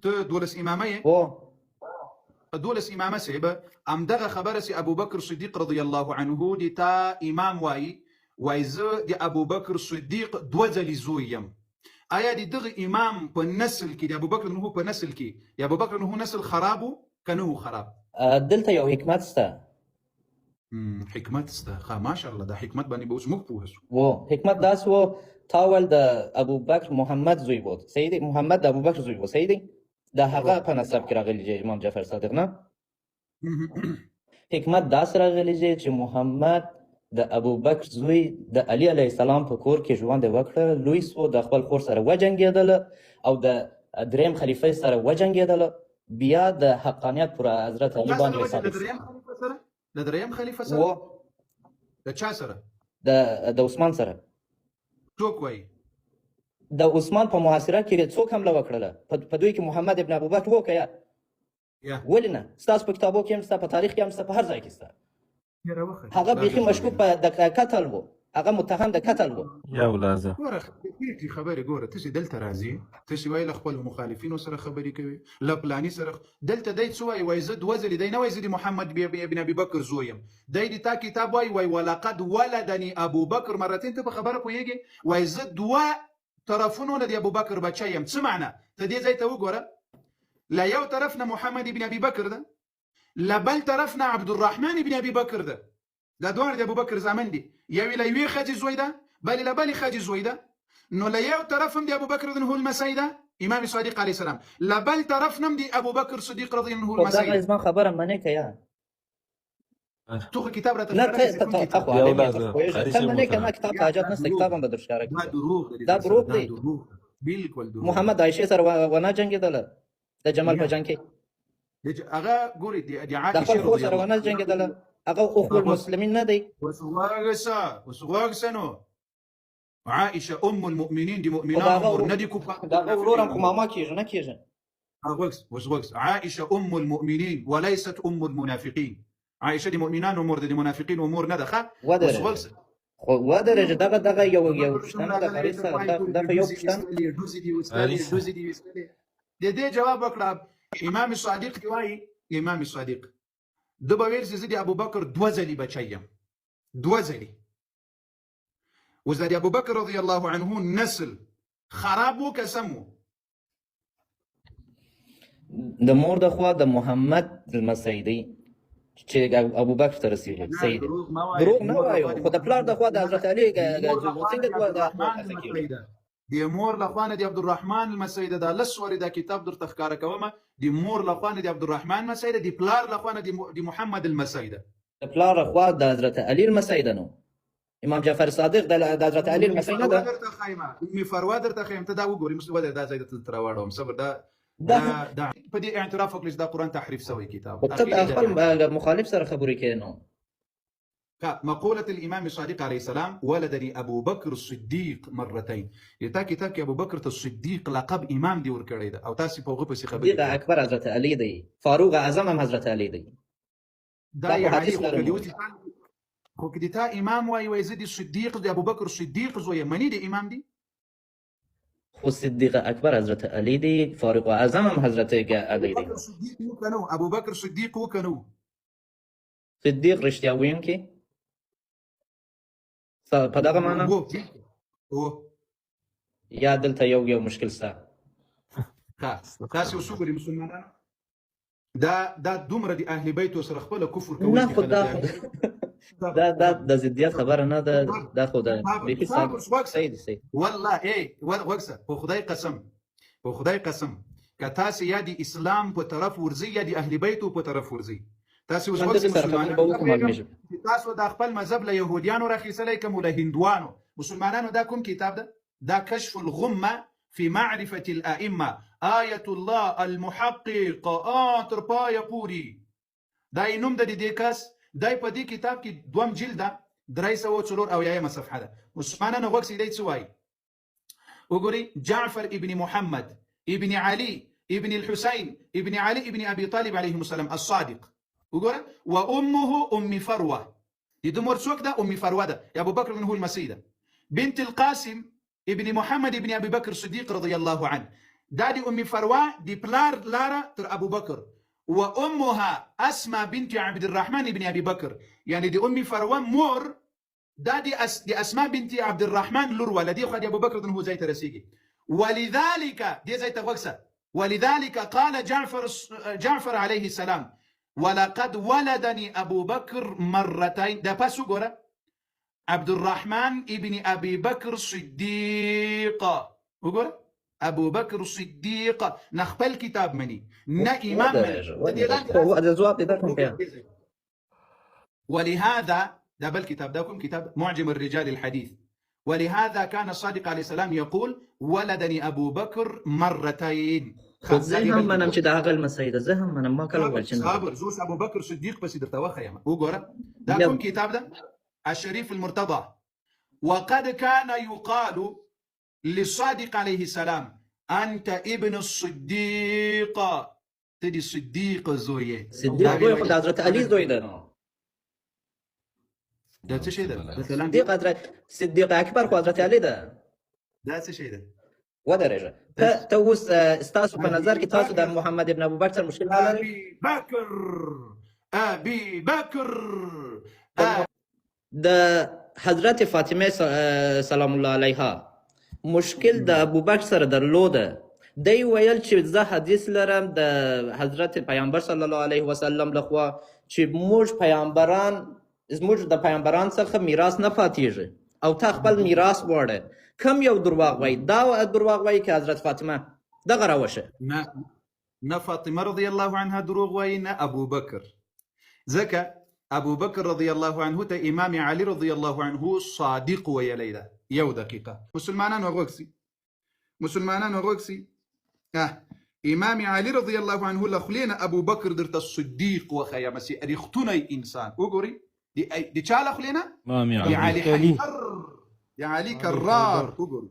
ته 12 امامه یې؟ وو. 12 امامه صاحب، همدغه خبره چې ابوبکر صدیق رضی الله عنه دی تا امام وایي، وایي زه د ابوبکر صدیق دوه ځلې زوی یم. آیا د دغه امام په نسل کې، د ابوبکر نوح په نسل کې، د ابوبکر نوح نسل خراب وو که نه وو خراب؟ دلته یو حکمت سته. حکمت سته. ښه، ماشاءالله، دا حکمت باندې به اوس موږ پوه سو. وو، حکمت داسې وو، تا ویل د ابوبکر محمد زوی وو، صحیح دی؟ محمد د ابوبکر زوی وو، صحیح دی؟ د هغه په نسب کې راغلی چې امام جعفر صادق نه. حکمت داسې راغلی چې محمد د ابوبکر زوی د علي علیه السلام په کور کې ژوند وکړ، لوی سو، د خپل خور سره وجنګېدله او د دریم خلیفه سره وجنګېدله، بیا د حقانیت پر حضرت علي باندې ثابت. د دریم خلیفه سره؟ د چا سره؟ د عثمان سره. څوک وایي؟ د عثمان په محاصره کې څوک حمله وکړله؟ په دوی کې محمد ابن ابوبکر وو که یا؟ ولې نه؟ ستاسو په کتابو کې هم سته، په تاریخ کې هم سته، په هر ځای کې سته. هغه بیخي مشکوک په د قتل وو، هغه متهم د قتل وو. یو لحظه ګوره، پیټي خبرې ګوره، تاسو دلته راځي، تاسو وایي له خپلو مخالفینو سره خبرې کوي، له پلاني سره. دلته دی څه وایي؟ وایي زه دوه ځلې، دی نه وایي زه د محمد ابن ابي بکر زوی یم. دی د تا کتاب وایي، وایي ولقد ولدني ابوبکر مرتين. ته په خبره پوهېږې؟ وایي زه دوه طرفونو له د ابوبکر بچی یم. څه معنا؟ ته دې ځای ته وګوره، له یو طرف نه محمد ابن ابي بکر ده، له بل طرف نه عبدالرحمن ابن ابي بکر ده. دا دواړه د ابوبکر زامن دي، یوې له یوې ښځې زوی ده، بلې له بلې ښځې زوی ده. نو له یو طرف هم د ابوبکر رضی الله لمسی ده امام صادق علیه السلام، له بل طرف نه هم د ابوبکر صدیق رضی الله خو لمسی دغه ده. زما خبره منې که یا؟ ته خو کتاب راته نه، ښکاره ته کړه چې کوم ته کتاب. خو یو عالم یې، لحظه ته پوهېږې. قاري ته صاحب منې که نه؟ محترم، کتاب ته یا حاجت دا نشته، دروغ کتاب هم به در ښکاره دا کړي. دروغ دی دا در سره، دروغ دا دی. دروغ، بالکل دروغ. محمد عایشې سره ونه جنګېدله د جمل په یا جنګ کې؟ هغه ګوري د د عائشې خپل خور رضی سره الله ونه جنګېدله؟ هغه اخو المسلمین نه دی؟ اوس غوږ شه، اوس غوږ شه. نو عائشه ام المؤمنین د خو د مؤمنانو هغه مور نه دي کوفه؟ د هغه ورور هم خو ماما کېږي، نه کېږي؟ غوږ اوس غوږ. عائشه ام المؤمنین وليست ام المنافقین. عائشه د مؤمنانو مور ده، د منافقینو مور نه ده. ښه، اوس غوږ. ودرېږه، خو ودرېږه، دغه یو پوښتنه ده قاري صاحب، دا خو یو پوښتنه. ډوزې دي وستلې، قاري صاحب. ډوزې دي وستلې. د دې جواب وکړه. امام صادق دی وایي، امام صادق ده به ویل چې زه د ابوبکر دوه ځلې بچی یم، دوه ځلې. اوس د ابوبکر رضی الله عنه نسل خراب وو که سم وو؟ د مور د خوا د محمد لمسی دی چې ابوبکر ته رسېږي، نه، صحیح دی. دروغ مه وایه. دروغ نه مور له وایو، خوا د خو د پلار د خوا د حضرت علي مور له خوا څنګه د دوه د عبدالرحمن کسه لمسی کېږي؟ ده، د مور له خوا نه د عبدالرحمن لمسی ده. دا لس وارې دا کتاب درته ښکاره کومه. د مور له خوا نه د عبدالرحمن لمسی ده، د پلار له خوا نه د محمد لمسی ده. د پلار له خوا د حضرت علي لمسی ده. نو امام جعفر صادق د حضرت علي ام لمسی نه فروه ده؟ درته ښایم، ام فروه درته ښایم. ته دا وګورې، ودرې، دا ځای درته راواړوم. صبر، دا دا دا دا په دې اعتراف وکړي چې دا قرآن تحریف سوی کتاب. خو ته د اخیری خپل دا مخالف سره خبرې کوې نو. مقولة الإمام الصادق عليه السلام ولدني أبو بكر الصديق مرتين. تا کتاب کې ابو بکر ته صدیق لقب امام دی ورکړی ده او تاسو په هغه پسې خبرې صدیق کوئ. اکبر حضرت علي دی، فاروق اعظم هم حضرت علي دی. دا دا یې خو علي حدیث خو لرم که دې موږ. اوس خو که دې تا امام وایي، وایي زه د صدیق، د ابوبکر صدیق زوی یم، مني د امام دی؟ خو صدیق اکبر حضرت علي دی، فاروق اعظم هم حضرت علي دی. ابوبکر صدیق وو که نه وو؟ ابوبکر صدیق وو که نه وو؟ صدیق رښتیا ویونکی په دغه معنا؟ وو، وو. یا دلته یو یو مشکل سته. ښه، تاسې اوس وګورئ مسلمانان، دا دا دومره د اهل بیتو سره خپله کفر نه کوونکي خو خلک دا دي. خو دا دا د ضدیت خبره نه ده، دا خو د بیخي صبر، غوږ شه. صحیح دی، صحیح. والله ای غوږ شه، په خدای قسم، په خدای قسم که تاسې یا د اسلام په طرف ورځئ یا د اهل بیتو په طرف ورځئ، تاسې اوس غوږ شئ منطقي سره خبرې مسلمانان، به وکړو معلومېږي. چې تاسو دا خپل مذهب له یهودیانو راخیستلی که مو له هندوانو. مسلمانانو دا کوم کتاب ده؟ دا کشف الغمه في معرفة الأئمة آية الله المحقق تر پایه پوري دا یې نوم ده د دې کس. دی په دې کتاب کې دوم جلد ده، 374 صفحه ده. مسلمانانو غوږ شئ، دی څه وایي؟ وګورئ، جعفر ابن محمد ابن علي ابن الحسين ابن علي ابن ابي طالب عليهم السلام الصادق. وګوره، وامه ام فروه. د ده مور څوک ده؟ ام فروه ده، ابو بکر منه المسيح ده، بنت القاسم ابن محمد ابن ابي بكر الصديق رضي الله عنه. دا د ام فروه د پلار لاره تر ابوبکر، وامها اسماء بنت عبد الرحمن بن ابي بکر، یعنی د ام فروه مور دا د د اسماء بنت عبد الرحمن لور وه، له دې خوا د ابوبکر رضی الله عنه ځای ته رسیږي. ولذلك دې ځای ته غوږ سه، ولذلك قال جعفر عليه السلام ولقد ولدني ابو بکر مرتين. دا پس وګوره، عبد الرحمن ابن ابي بکر صدیق، وګوره ابو بکر صدیق نه خپل کتاب مني نه امام مني. ودرېږه د دې لاندې ودرېږه، خو راسه د ځواب دې درکړم بیا. ولهذا ده بل کتاب، ده کوم کتاب؟ معجم الرجال الحديث. ولهذا كان الصادق عليه السلام يقول ولدني ابو بكر مرتين. خو زه هم منم چې د هغه لمسی ده، زه هم منم، ما کله وویل چې نه. صبر، زه اوس ابو بکر صدیق پسې درته وښیم. وګوره دا کوم کتاب ده؟ الشريف المرتضى. وقد كان يقال للصادق عليه السلام انت ابن الصديق، ته د صدیق زوی یې. صدیق زوی خو د حضرت علي زوی ده نو. دا څه شی ده؟ صدیق حضرت صدیق اکبر خو حضرت علي ده. دا څه شی ده؟ ودرېږه، ته اوس ستاسو په نظر کې تاسو د محمد ابن ابوبکر سره مشکل نه لرئ؟ ابي بکر، ابي بکر. د حضرت فاطمه سلام الله علیها مشکل د ابوبکر سره درلوده. دی ویل چې زه حدیث لرم د حضرت پیامبر صلی الله علیه وسلم لخوا چې موږ پیامبران، زموږ د پیامبران څخه میراث نه پاتیږي او تا خپل میراث غواړې. کم یو درواغ وایي؟ دا درواغ وایي که حضرت فاطمه؟ دغه راوشه. نه نه فاطمه رضی الله عنها دروغ وایي نه ابوبکر، ځکه ابوبکر رضی الله عنه ته امام علي رضی الله عنه صادق ویلی ده. یو دقیقه، مسلمانانو غوږ سي، مسلمانانو غوږ سي. امام علي رضی الله عنه له خولې نه ابوبکر درته صدیق وښیه، چې رښتونی انسان. وګورئ د چا له خولې نه؟ امام د علي علي علي حیدر، د علي کرار. وګورئ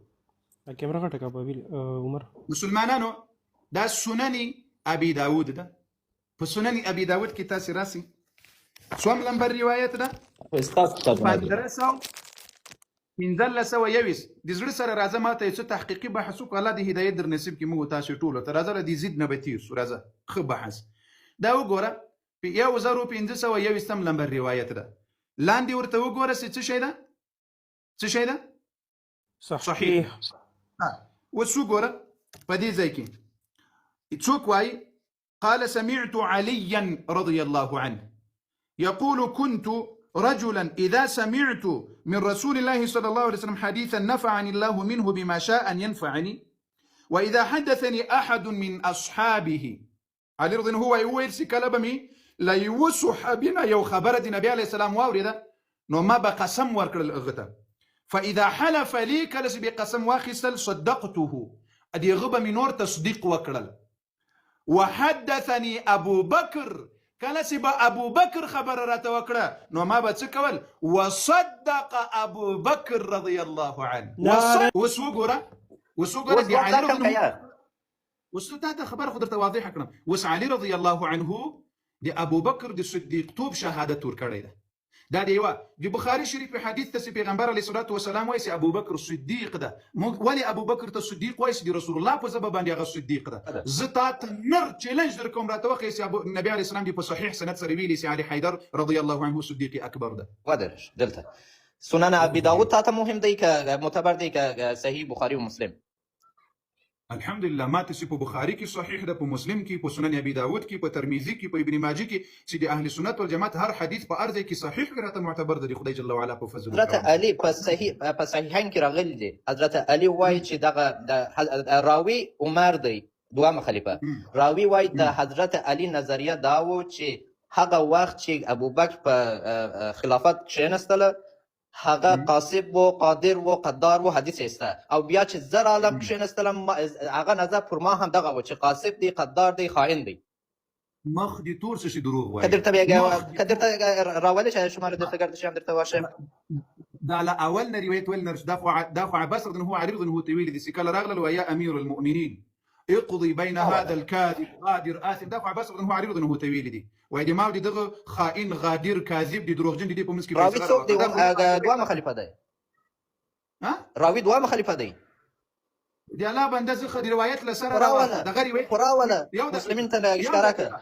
کیمره غټه کا بابل عمر. مسلمانانو، دا سنن ابي داود ده. په سنن ابي داود کې تاسې راسئ، څوم لمبر روایت ده؟ خو ستاسو کتابونه دي. 1521. د زړه سره راځه، ما ته یو څه تحقیقي بحث وکړه، الله دې هدایت در نصیب کړي موږ تاسې ټولو ته. راځه له دې ضد نه به تېر سو، راځه ښه بحث دا وګوره. په 1521 لمبر روایت ده، لاندې ورته وګوره چې څه شی ده، څه شی ده؟ صحیح. اوس وګوره په دې ځای کې څوک وایي؟ قال سمعت عليا رضي الله عنه يقول كنت رجلا إذا سمعت من رسول الله صلى الله عليه وسلم حديثا نفعني الله منه بما شاء أن ينفعني، وإذا حدثني أحد من أصحابه. علي رضي الله عنه ویل چې کله به مې له یوه صحابي نه یو خبره د نبي علیه السلام واورېده نو ما به قسم ورکړل هغه ته، فإذا حلف لي، کله چې به قسم واخیستل صدقته، د هغه به مې نور تصدیق وکړل. وحدثني ابو بکر، کله چې به ابو بکر خبره راته وکړه نو ما به څه کول؟ وصدق ابو بکر رضی الله عنه. اوس وګوره، اوس وګوره د علي رضی الله، اوس تا ته خبره خو درته واضحه کړم. اوس علي رضی الله عنه د ابو بکر د صدیق توب شهادت ورکړی ده. دا دی یوه د بخاري شریف په حدیث ته چې پیغمبر علیه الصلاة والسلام وایي چې ابوبکر صدیق ده. موږ ولې ابوبکر ته صدیق وایي؟ چې د رسول الله په ژبه باندې هغه صدیق ده. زه تا ته نر چیلنج در کوم، راته وښیه چې نبی علیه السلام دې په صحیح سند سره ویلي چې علي حیدر رضی الله عنه صدیق اکبر ده. ودرش دلته سنن ابي داود تا ته مهم دی که معتبر دی که صحیح بخاري او مسلم؟ الحمدلله، ما ته چې په بخاري کې صحیح ده، په مسلم کې، په سنن ابي داود کې، په ترمذي کې، په ابن ماجه کې، چې د اهل سنت والجماعت هر حدیث په هر ځای کې صحیح وي راته معتبر ده د خدای جل وعلا په فضل حضرت علي په صحیح په صحیحین کې راغلي دي. حضرت علي وایي چې دغه د راوي عمر دی، دوامه خلیفه راوي وایي د حضرت علي نظریه دا و چې هغه وخت چې ابوبکر په خلافت کښېنستله هغه قاصب و، قادر و، قدار و، حدیث ایسته، او بیا چې زه رالم کښېنستلم هغه نظر پر ما هم دغه و چې قاصب دی، قدار دی، خائن دی. مخ دې تور څه شي دروغ که وایي؟ درته بیا که درته راولې چې شماره درته ګرد شم درته وښیم. دا له اول نه روایت ول نه دا خو عباس رضی الله عنه علي رضی الله عنه ته ویلي دي چې کله راغلل ویا امیر المؤمنین اقضي بين هذا الكاذب غادر آثم. دا خو عباس رضی الله عنه علي رضی الله عنه ته ویلي دي، وایي د ما د دغه خائن غادر کاذب دي دروغجن دي په منځ کې راوي څوک دی؟ دوامه خلیفه دی. راوي دوامه خلیفه دی. د الله بنده زه د روایت له سره خو راوله، راواخله دغه روایت خو راوله، یو دقیقه مسلمین ته یو ښکاره که. دقیقه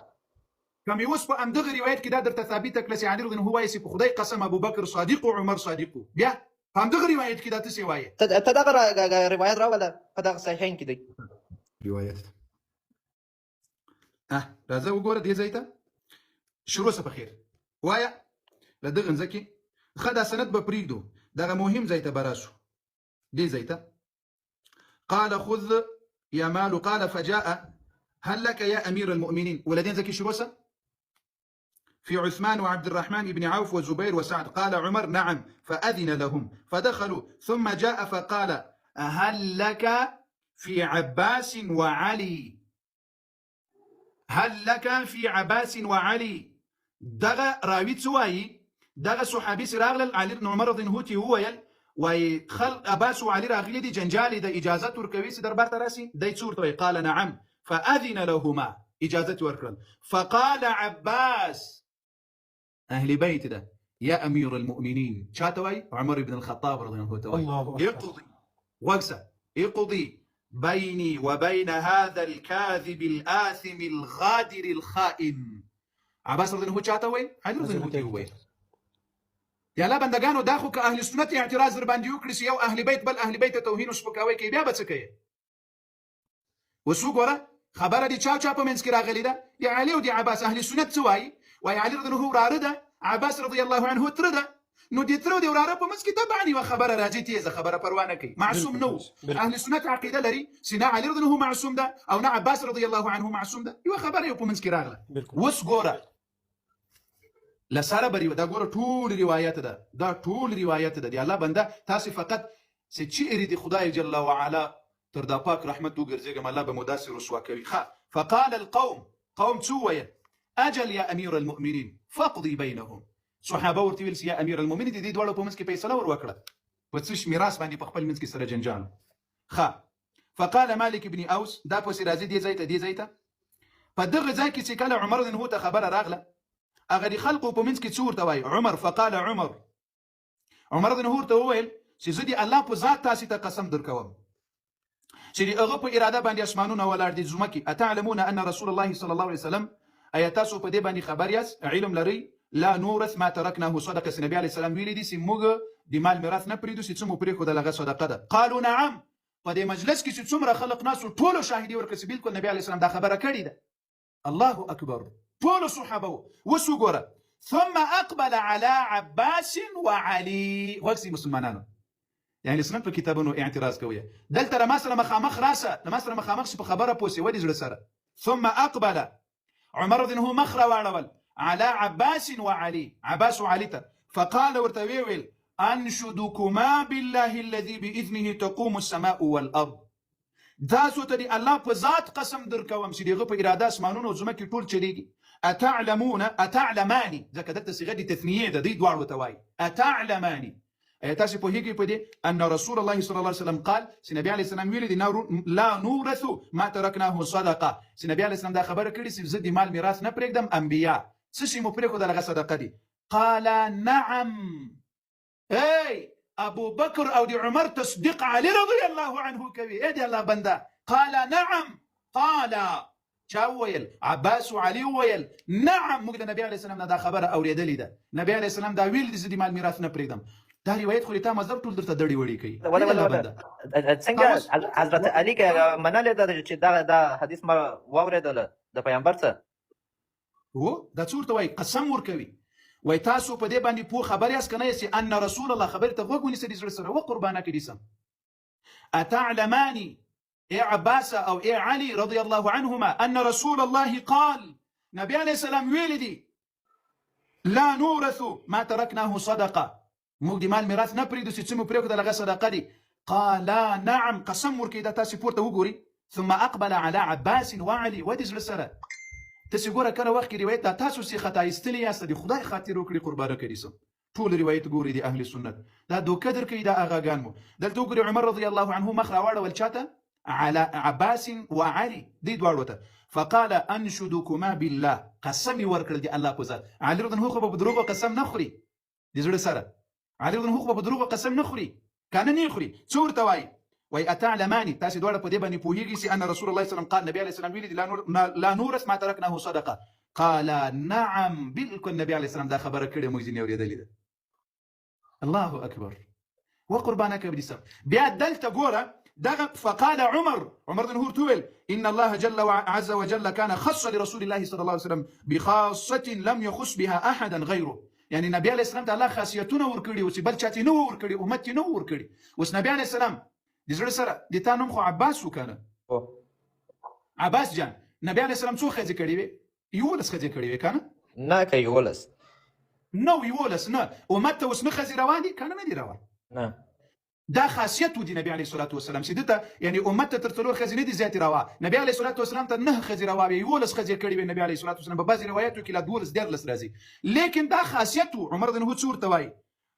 که مې اوس په همدغه روایت کې دا درته ثابته کړه چې علي رضی الله عنه وایي چې په خدای قسم ابوبکر صادق او عمر صادق وو، بیا په همدغه روایت کې دا ته څه وایې؟ ته دغه روایت راوله، په دغه صحیحین کې دی. روایت اه راځه وګوره دې ځای ته شروع سه په خیر وایه له دغه ځکه ښه دا سند به پرېږدو دغه مهم ځای ته به راسو دې ځای ته قال خذ يا مال قال فجاء هل لك يا أمير المؤمنين ولدين زكي شروسة في عثمان وعبد الرحمن بن عوف وزبير وسعد قال عمر نعم فأذن لهم فدخلوا ثم جاء فقال هل لك في عباس وعلي هل لك في عباس وعلي دغه راوي څه وایي؟ دغه صحابي چې راغلل علي بن عمر رضی الله عنه وویل وایي خلق عباس او علي راغلي دي جنجال د اجازه ورکوي چې دربار ته راسي دی څه ورته وایي؟ قال نعم فأذن لهما اجازه ورکړل فقال عباس اهل بيت ده يا امير المؤمنين چاته وایي؟ عمر بن الخطاب رضی الله عنه ته وایي الله اکبر. اقضي وګسه اقضي بيني وبين هذا الكاذب الآثم الغادر الخائن عباس رضی الله عنه چاته وایي؟ علي رضی الله عنه ته وویل د الله بندگانو دا خو که اهل سنت اعتراض در باندې وکړي چې یو اهل بیت بل اهل بیت ته توهین او سپکاوی کوي بیا به څه کوي؟ اوس وګوره خبره د چا چا په منځ کې راغلې ده د علي او د عباس اهل سنت څه وایي؟ وایي علي رضی الله عنه وراره ده عباس رضی الله عنه تره ده نو د تره او د وراره په منځ کې طبعا یوه خبره راځي تیزه خبره پروا نه کوي معصوم نه و اهل سنت عقیده لري چې نه علي رضی الله عنه معصوم ده او نه عباس رضی الله عنه معصوم ده یوه خبره یې په منځ کې راغله اوس ګوره له سره به دا ګوره ټول روایت ده دا ټول روایت ده دی الله بنده تاسو فقط چې چیرې د خدای جل وعلا تر دا پاک رحمت وګرځېږم الله به مو داسې رسوا کوي ښه فقال القوم قوم څه وویل اجل یا امیر المؤمنین فقضي بینهم صحابه ورته ویل چې یا امیر المؤمنین د دې دواړو په منځ کې فیصله ور وکړه په څه میراث باندې په خپل منځ کې سره جنجال ښه فقال مالک ابن اوس دا پسې راځي دې ځای ته دې ځای ته په دغه ځای کې چې کله عمر رضی الله ته خبره راغله هغه د خلقو په منځ کې څه ورته وایي عمر فقال عمر عمر رضی الله ورته وویل چې زه د الله په ذات تاسې ته قسم درکوم چې د هغه په اراده باندې اسمانونه ولاړ دي ځمکې اتعلمون ان رسول الله صلی الله علیه وسلم ایا تاسو په دې باندې خبر یاست علم لرئ لا نورث ما ترکناه صدقه چې نبی علیه السلام ویلي دي چې موږ د مال میراث نه پرېږدو چې څه مو پرېښودل هغه صدقه ده قالو نعم په دې مجلس کې چې څومره خلق ناست وو ټولو شاهدي ورکړه چې بالکل نبی علیه السلام دا خبره کړې ده الله اکبر ټولو صحابه اوس وګوره ثم اقبل على عباس وعلي غوږ سئ مسلمانانو یعنی سنت په کتابونو اعتراض کوي دلته له ما سره مخامخ راسه له ما سره مخامخ په خبره پوه سي ودې زړه سره ثم اقبل عمر رضی الله مخ راواړول على عباس وعلي عباس وعلي ته فقال ورته ویې ویل انشدكما بالله الذي باذنه تقوم السماء والارض تاسو ته د الله په ذات قسم درکوم چې د هغه په اراده اسمانونه او ځمکې ټول چلیږي اتعلمون اتعلمانی ځکه دلته صیغه د تثنیې ده دوی دواړو ته وایي اتعلمانی ایا تاسو پوهیږئ په دې ان رسول الله صلی الله علیه وسلم قال چې نبی علیه السلام ویلي دي لا نورث ما ترکناه صدقه چې نبی علیه السلام دا خبره کړې چې زه د مال میراث نه پرېږدم انبیا څه شي مو پرېښودل هغه صدقه دي قال نعم ای ابو بکر او د عمر تصدیق علی رضی الله عنه کوي ای د الله بنده قال نعم قال چا وویل عباس او علی وویل نعم موږ د نبی علی السلام نه دا خبره اوریدلې ده نبی علی السلام دا ویل دي چې د مال میراث نه پرېږدم دا روایت خو تا مذهب ټول درته دړي وړي کوي ولا ولا ولا څنګه حضرت علی منلې ده چې دا دا حدیث ما واورېدل د پیغمبر څخه وو دا څه ورته وایي قسم ورکوي وای تاسو په دې باندې پوه خبر یاست که نه یاست ان رسول الله خبرې ته غوږ ونیسه د زړه سره و قربانه کړي سم اتعلمانی ای عباس او ای علی رضی الله عنهما ان رسول الله قال نبی علیه السلام ویلی دي لا نورث ما ترکناه صدقه موږ د مال میراث نه پرېږدو چې څه مو پرېښودل هغه صدقه دي قال نعم قسم ورکوي دا تاسې پورته وګورئ ثم اقبل على عباس وعلي ودې زړه سره تاسې ګوره کله وخت کې روایت دا تاسو سي خطا ایستلي یاست د خدای خاطر وکړي قربانه کړي سم ټول روایت ګوري د اهل سنت دا دوکه درکوي دا اغاګان مو دلته وګوري عمر رضی الله عنه مخ راواړول چاته على عباس وعلي دې دواړو ته فقال انشدكما بالله قسم ورکړل دی الله په ذات علي رضی الله عنه خو په دروغو قسم نه خوري د زړه سره علي رضی الله عنه خو په دروغو قسم نه خوري کنه نه خوري څه ورته وایي؟ وای اتعلمانی، تاسو دواړه په دې باندې پوهیږئ چې ان رسول الله صلی الله علیه وسلم قال، نبی علیه السلام ویلي دي لا نورث ما ترکناه صدقه. قال نعم، بالکل نبی علیه السلام دا خبره کړې، موږ ځینې اورېدلې ده. الله اکبر، وقربانك بدي سم. بیا دلته ګوره دغه فقال عمر، عمر بن هور تويل ان الله جل عز وجل كان خص لرسول الله صلى الله عليه وسلم بخاصة لم يخص بها احدا غيره. یعنی نبی علیه السلام ته الله خاصیتونه ورکړي او چې بل چاته نه ورکړي، امت ته نه ورکړي. اوس نبی علیه السلام د زړه سره د تا نوم خو عباس وکنه، عباس جان، نبی علیه السلام څو ښځې کړې وې؟ 11 ښځې کړې وې کنه؟ نه که 11 نو 11 نه، امت ته اوس نه ښځې روان دي کنه؟ نه دي روان. نه، دا خاصیت و دی نبی علیه الصلاة والسلام چې دته یعنی امت ته تر 4 ښځې نه دي زیاتې روا. نبی علیه الصلاة والسلام ته 9 ښځې روا وې، 11 ښځې کړې وې نبی علیه الصلاة والسلام. په بعضې روایتو کې لا 12 13 راځي، لیکن دا خاصیت و. عمر رضی الله عنه څه ورته وایي؟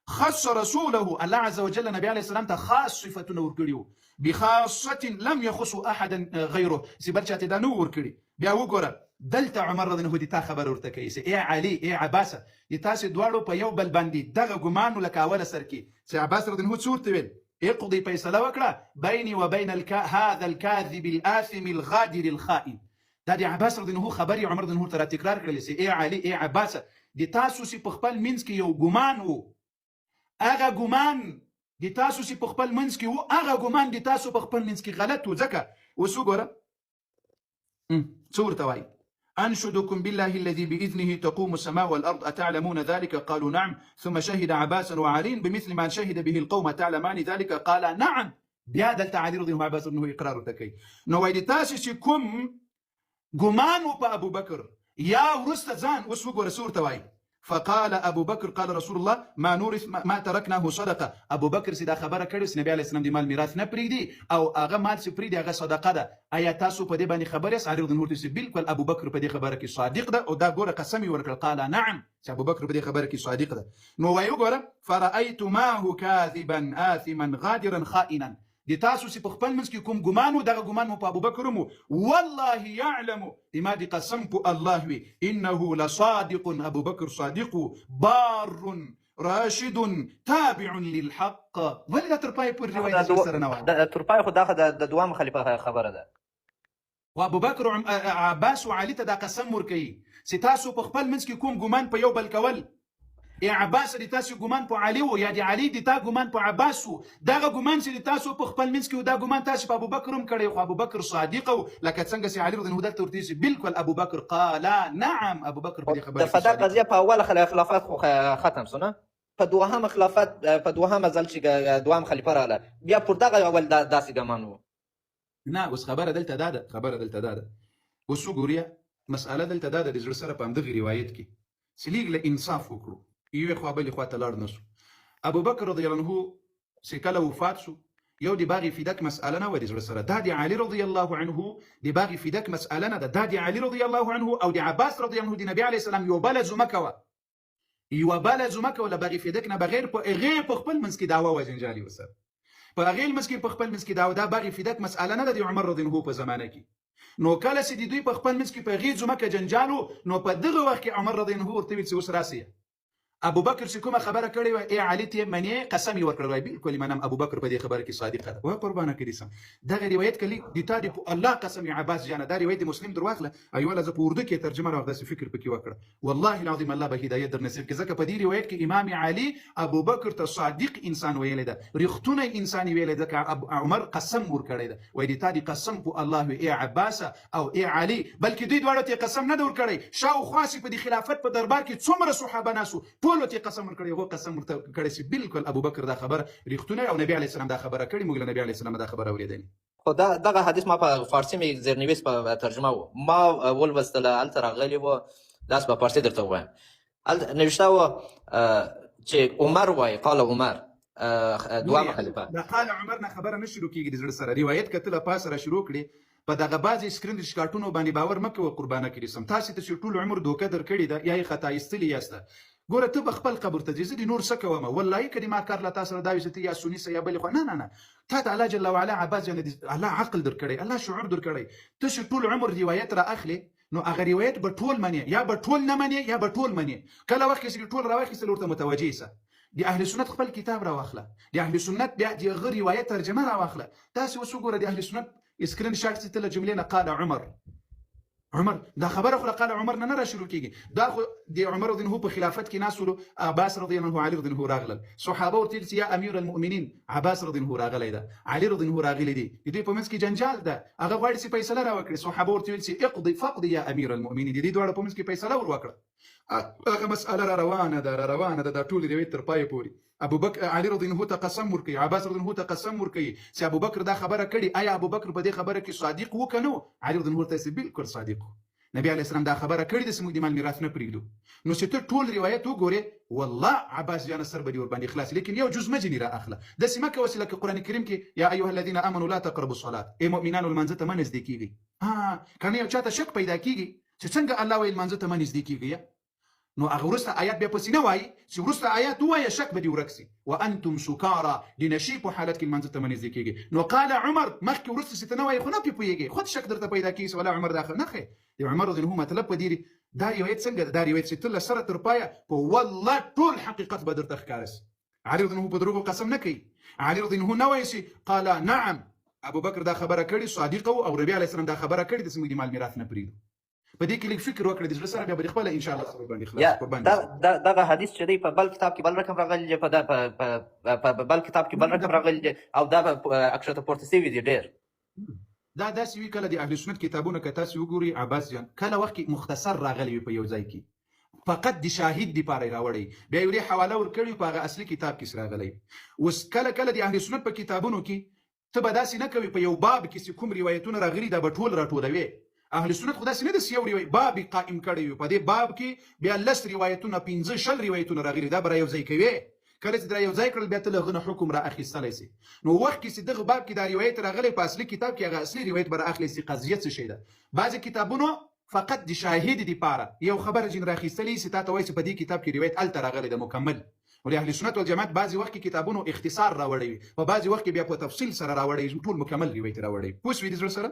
خص رسوله، الله عز وجل نبی علیه السلام ته خاص صفتونه ورکړي وو، بخاصة لم يخص احدا غيره، چې بل چاته دا نه ورکړي. بیا وګوره دلته عمر رضی الله عنه د تا خبره ورته کوي چې ای علي ای عباسه، د تاسې دواړو په یو بل باندې دغه ګمان و لکه اوله سر کې چې عباس رضی الله عنه څه ورته ویل؟ اقضي فیصله وکړه بیني وبین هذا الكاذب الآثم الغادر الخائن. دا د عباس رضی الله عنه خبرې عمر رضی الله عنه ته را تکرار کړلې چې ای علي ای عباسه، د تاسو چې په خپل منځ کې یو ګمان و، هغه ګمان د تاسو چې په خپل منځ کې و، هغه ګمان د تاسو په خپل منځ کې غلط و. ځکه اوس وګوره څه ورته وایي؟ أنشدكم بالله الذي بإذنه تقوم السماء والأرض أتعلمون ذلك؟ قالوا نعم. ثم شهد عباسا وعلي بمثل ما شهد به القوم تعلمان ذلك؟ قال نعم. بیا دلته علي رضی الله عباس انه اقرار ورته کوي. نو وایي تاسو چې کوم ګمان و په ابوبکر یا وروسته ځان، اوس وګوره څه ورته وایي؟ فقال ابو بکر قال رسول الله ما نورث ما ترکناه صدقه. ابو بکر چې دا خبره کړې چې نبی علیه السلام د مال میراث نه پرېږدي او هغه مال چې پرېږدي هغه صدقه ده، ایا تاسو په دې باندې خبر یاست؟ علي رضی الله عنه ورته بالکل ابو بکر په دې خبره کې صادق ده، او دا ګوره قسم یې ورکړ قال نعم چې ابو بکر په دې خبره کې صادق ده. نو وایي وګوره فرأیت معه کاذبا آثما غادرا خائنا. د تاسو چې په خپل منځ کې کوم ګمان و، دغه ګمان مو په ابوبکر هم و. والله يعلم، ما دې قسم په الله وي، انه لصادق، ابوبکر صادق بار راشد تابع للحق. ولې دا تر پایه پورې روایت سره نه وه؟ تر پایه خو دا د دوام خلیفه خبره ده. و ابوبکر عباس و علي ته دا قسم ورکوي چې تاسو په خپل منځ کې کوم ګمان په یو بل کول، ای عباس د تاسو ګمان په علي و، یا د علي د تا ګمان په عباس و، دغه ګمان چې د تاسو په خپل منځ کې و، دا ګمان تاسو په ابوبکر هم کړی، خو ابوبکر صادق و، لکه څنګه چې علي رضی الله دلته ورته ویلي بالکل ابوبکر قال نعم. ابوبکر په دې خبره د فدک قضیه په اوله خلافت خو ختم سو نه، په دوهم خلافت، په دوهم ځل چې دوهم خلیفه راغله بیا پر دغه اول داسې ګمان و. نه اوس خبره دلته دا ده، خبره دلته دا ده، اوس وګورئ مسأله دلته دا ده د زړه سره په همدغې روایت کې چې لږ له انصاف وکړو، یوې خوا بلې خوا ته لاړ نه سو. ابوبکر رضی الله عنه چې کله وفات سو، یو د باغ فدک مسأله نه وه د زړه سره، دا د علي رضی الله عنه د باغ فدک مسأله نه ده، دا د علي رضی الله عنه او د عباس رضی الله عنه د نبي علیه السلام یوه بله ځمکه وه، یوه بله ځمکه وه له باغ فدک نه بغیر په هغې په خپل منځ کې دعوه وه جنجال یې ورسره، په هغې منځ کې په خپل منځ کې دعوه، دا باغ فدک مسأله نه ده د عمر رضی الله عنه په زمانه کې. نو کله چې د دوی په خپل منځ کې په هغې ځمکه جنجال و، نو په دغه وخت کې عمر رضی الله عنه ورته ویل چې اوس راسئ. ابوبکر چې کومه خبره کړې وه، ای علي ته یې منې، قسم یې ورکړی وای بالکل یې منم، ابوبکر په دې خبره کې صادقه ده. وه قربانه کړي سم دغه روایت کلی د تا د په الله قسم یې عباس جانه، دا روایت د مسلم درواخله او یوه لحظه په اردو کې ترجمه راوړه، داسې فکر پکې وکړه، والله العظیم الله به هدایت در نصیب کړي. ځکه په دې روایت کې امام علي ابوبکر ته صادق انسان ویلی ده، رښتونی انسان یې ویلی ده، ځکه عمر قسم ورکړی ده، وایي د تا د قسم په الله وي ای عباسه او ای علي، بلکې دوی دواړو ته یې قسم نه ده ورکړی، شاوخوا چې په دې خلافت په دربار کې څومره صحابه ناست وو ټولو ته یې قسم ورکړی، هغو قسم ورته کړی چې بالکل ابوبکر دا خبره رښتونی او نبی علیه السلام دا خبره کړې، موږ له نبی علیه السلام دا خبره اورېدلې. خو دا دغه حدیث ما په فارسي مې زیرنویس په ترجمه و، ما ولوستله، هلته راغلی و، داسې په فارسي درته ووایم. هلته نوشته و چې عمر وایي، قال عمر، دوهم خلیفه. دا قال عمر نه خبره نه شروع کېږي د زړه سره، روایت که ته له پاسه را شروع کړې په دغه بعضې سکرین شکاټونو باندې باور مه کوه قربانه کړي سم، تاسې ته چې ټول عمر دوکه درکړې ده یا یې خطا ایستلي یاسته، ګوره ته به خپل قبر ته ځې، زه دې نور څه کوم، والله که دې ما کار له تا سره دا وي چې ته یا سني سه یا بلې خوا، نه نه نه، تا ته الله جل وعلا عباس جان الله عقل درکړی، الله شعور درکړی، ته چې ټول عمر روایت را اخلې نو هغه روایت به ټول منې، یا به ټول نه منې یا به ټول منې، کله وخت کې چې ټول راواخیستل ورته متوجه سه. د اهل سنت خپل کتاب راواخله، د اهل سنت بیا د هغه روایت ترجمه راواخله. تاسې اوس وګوره د اهل سنت اسکرین شاټ چې ته له جملې نه قال عمر، عمر دا خبره خو له قال عمر نه نه را شروع کیږي. دا خو د عمر رضی الله په خلافت کې ناس ولو، عباس رضی الله عنه، علي رضی الله راغلل، صحابه ورته ویل چې یا امیر المؤمنین، عباس رضی الله راغلی ده، علي رضی الله راغلی دی، د دوی په منځ کې جنجال ده، هغه غواړي چې فیصله را وکړي. صحابه ورته ویل چې اقضي فقضي یا امیر المؤمنین، د دې دواړو په منځ کې فیصله ور وکړه. هغه مسأله را روانه ده، را روانه ده، دا ټول روایت تر پایه پورې. ابوبکر علي رضی الله ته قسم ورکوي، عباس رضی الله ته قسم ورکوي چې ابوبکر دا خبره کړې. آیا ابوبکر په دې خبره کې صادق و که نه و؟ علي رضی الله ورته وایي بالکل صادق و. نبی علیه السلام دا خبره کړې ده چې موږ د مال میراث نه پرېږدو. نو چې ته ټول روایت وګورې، والله عباس جانه سر به دې ورباندې خلاص، لیکن یو جز مه ځینې را اخله. داسې مه کوه چې لکه قرآن کریم کې یا ایها الذین آمنوا لا تقربوا الصلاة، ای مؤمنانو لمانځه ته مه نږدې کېږئ. که نه یو چا ته شک پیدا کېږي چې څنګه الله وایي لمانځه ته مه نږدې کېږئ، نو هغه وروسته آیات بیا پسې نه وایي چې وروسته آیات ووایه شک به دې ورک سي. وانتم سکارا، د نشې په حالت کې لمانځه ته مه نږدې کېږئ. نو قال عمر مخکې وروسته چې ته نه وایې خو نه پرې پوهېږې، خود شک درته پیدا کېږي چې ولا عمر دا نه ښه د عمر رضی الله مطلب په دې دا روایت څنګه ده؟ دا روایت چې ته له سره تر پایه په والله ټول حقیقت به درته ښکاره سي. علي رضی الله په دروغو قسم نه کوي. علي رضی الله نه وایي چې قال نعم ابوبکر دا خبره کړې صادق او ربيع علیه السلام دا خبره کړې چې موږ د مال میراث نه پرېږدو. په دې کې لږ فکر وکړه د زړه سره، بیا به خپله ان شاء الله سره باندې خلاص قربان. دغه حدیث چې دی په بل کتاب کې بل رقم راغلی دی، په بل کتاب کې بل رقم راغلی دی، او دا اکثره پورته سوي دي ډېر. دا داسې وي کله د اهل سنت کتابونه که تاسې وګورئ عباس جان، کله وخت کې مختصر راغلی وي په یو ځای کې، فقط د شاهد دپاره یې راوړی، بیا یې ورې حواله ورکړې په هغه اصلي کتاب کې راغلی. اوس کله کله د اهل سنت په کتابونو کې ته به داسې نه کوې په یو باب کې چې کوم روایتونه راغلي دا به ټول راټولوې. اهل سنت خو داسې نه ده چې یو روایت باب یې قائم کړی وي، په دې باب کې بیا 10 روایتونه 15 20 روایتونه راغلي، دا به را یو ځای کوې. کله چې را یو ځای کړل بیا ته له هغه نه حکم را اخیستلی سي. نو وخت کې چې دغه باب کې دا روایت راغلی په اصلي کتاب کې هغه اصلي روایت به را اخلي چې قضیه څه شی ده. بعضې کتابونو فقط د شاهد دپاره یو خبره ځینې را اخیستلی چې تا ته وایي چې په دې کتاب کې روایت هلته راغلی ده مکمل. ولې اهل سنت والجماعت بعضې وخت کې کتابونو اختصار راوړی وي، په بعضې وخت کې بیا په تفصیل سره راوړی، ټول مکمل روایت راوړی. پوه شوې د زړه سره؟